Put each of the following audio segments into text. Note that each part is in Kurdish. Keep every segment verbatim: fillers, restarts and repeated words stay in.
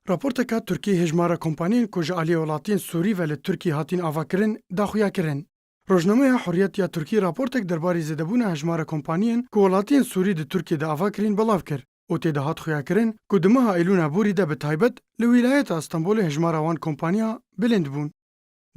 Raporteka Tirkî hejmara kompaniyên ku ji aliyê welatiyên Sûrî ve li Tirkiyê hatîn avakirin da xuyakirin. Rojnameya Hurriyet ya Tirkî raportek derbarî zêdebûna hejmara kompaniyên ku welatiyên Sûrî di Tirkiyê de ava kirîn belav kir û tê de hat xuyakirin ku di meha Eylûna borî de bi taybet li wîlayeta Stenbolê hejmara wan kompaniya bilind bûn.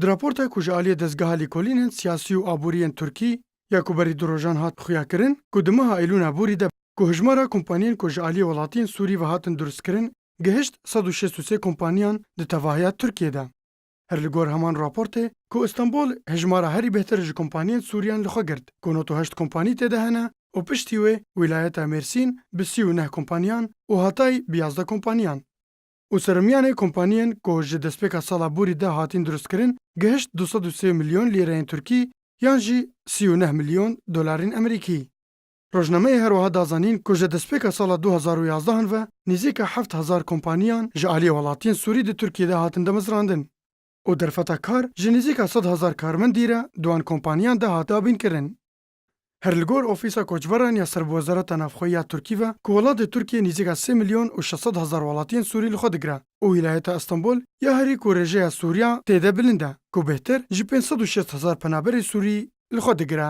Di raporta ku ji aliyê dezgeha lêkolînên siyasî û aboriyên Tirkî ya ku berî du rojan hat xuyakirin ku di meha Eylûna borî de ku hejmara kompaniyên ku ji aliyê welatiyên Sûrî ve hatin durustkirin gihişt sed û şêst û sê kompaniyan di tevahiya Tirkiyê de. Her li gor heman raportê ku Stenbol hejmara herî bêhtir ji kompaniyên Sûriyan li xwe girt, ku nod û heşt kompanî tê de hene û piştî wê wîlayeta Mêrsîn bi sî û neh kompaniyan û Hatay bi yazdeh kompaniyan. Û serimiyanê kompaniyên ku ji destpêka sala borî de hatîn durustkirin gihişt du sed û sê milyon lîreyên Tirkî yan jî sî û neh milyon dolarên Amerîkî. Rojnameyê her wiha da zanîn ku ji destpêka sala du hazar û yazdehan ve nêzîka heft hezar kompaniyan ji aliyê welatiyên Sûrî di Tirkiyê de hatin damezrandin û derfeta kar ji nêzîka sed hezar karmendî re di wan kompaniyan de hat dabînkirin. Her li gor Ofîsa Koçberan ya ser bi Wezareta Navxweyî ya Tirkî ve ku welatê Tirkiyê nêzîka sê milyon û şeş sed hezar welatiyên Sûrî li xwe digire û wîlayeta Stenbol ya herî ku rêjeya Sûriya tê de bilind e, ku bêhtir ji pênc sed û şêst hezar penaberê Sûrî li xwe digire.